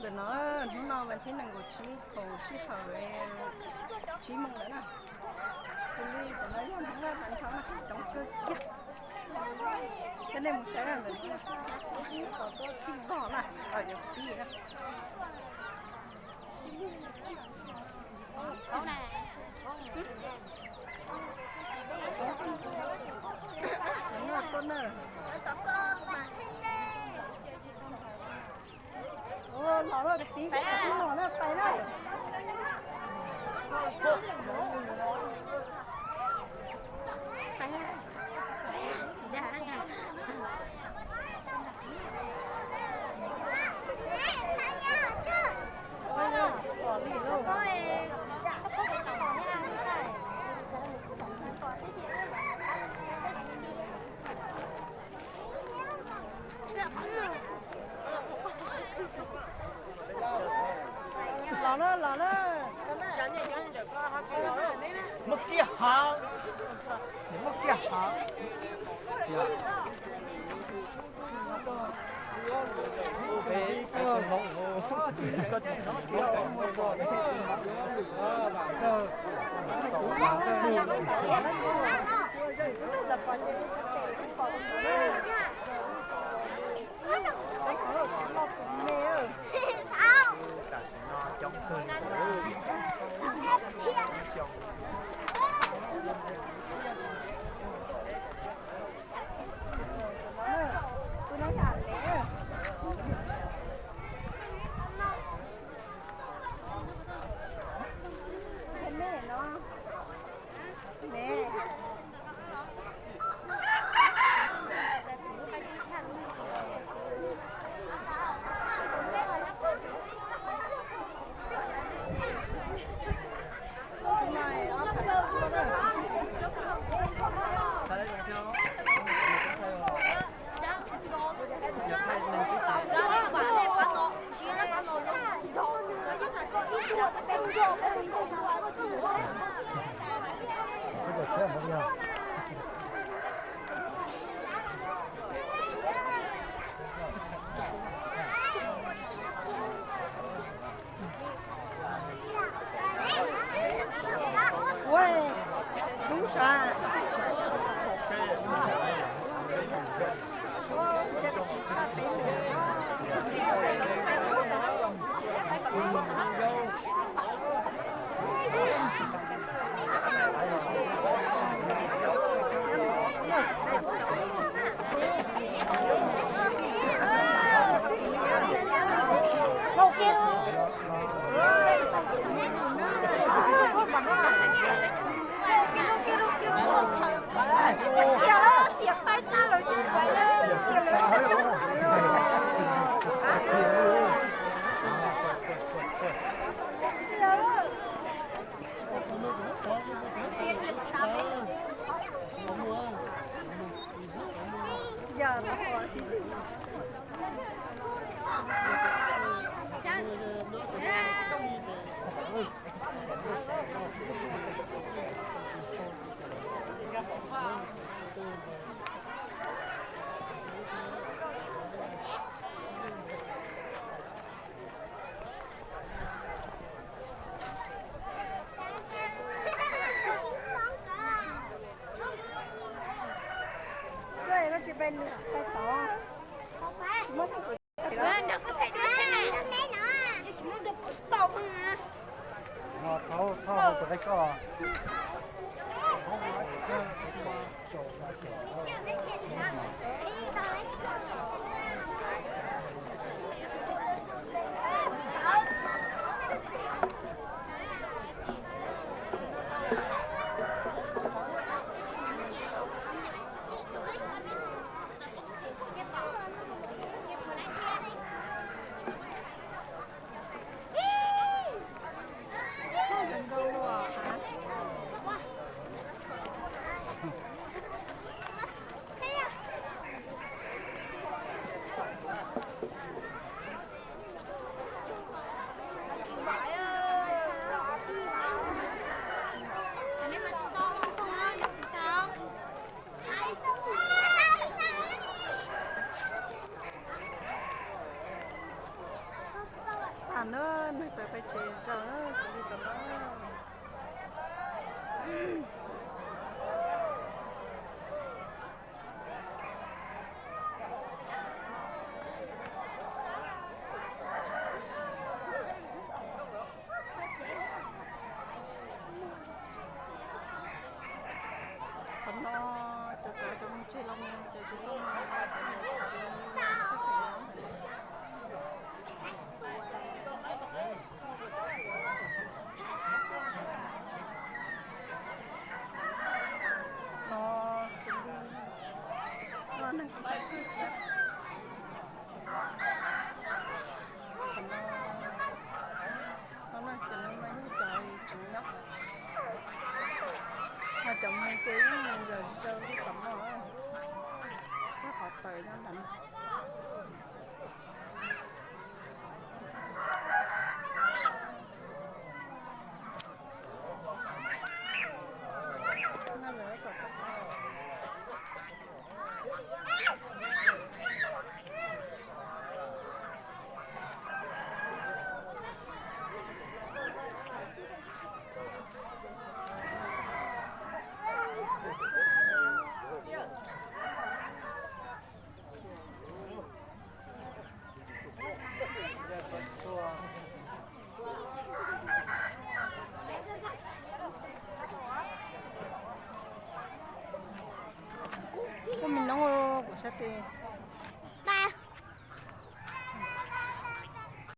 Ntawm no, hnub no vas thib nees nkaum tsib thaum sij hawm tsib moos lawm na. Tus li tam no yog hnub vaj tag nrho na, coob kawg kiag. Coj nej mus saib na, ntawm no na, txiv qos tuaj txhij vog na, qos yuav pib na. Los na, pib los na, pais na. Los na, los na. Muab kiag hav, muab kiag hav. Ua, dub sav. Na, neeg tawm pem tsev zog xws li tau na.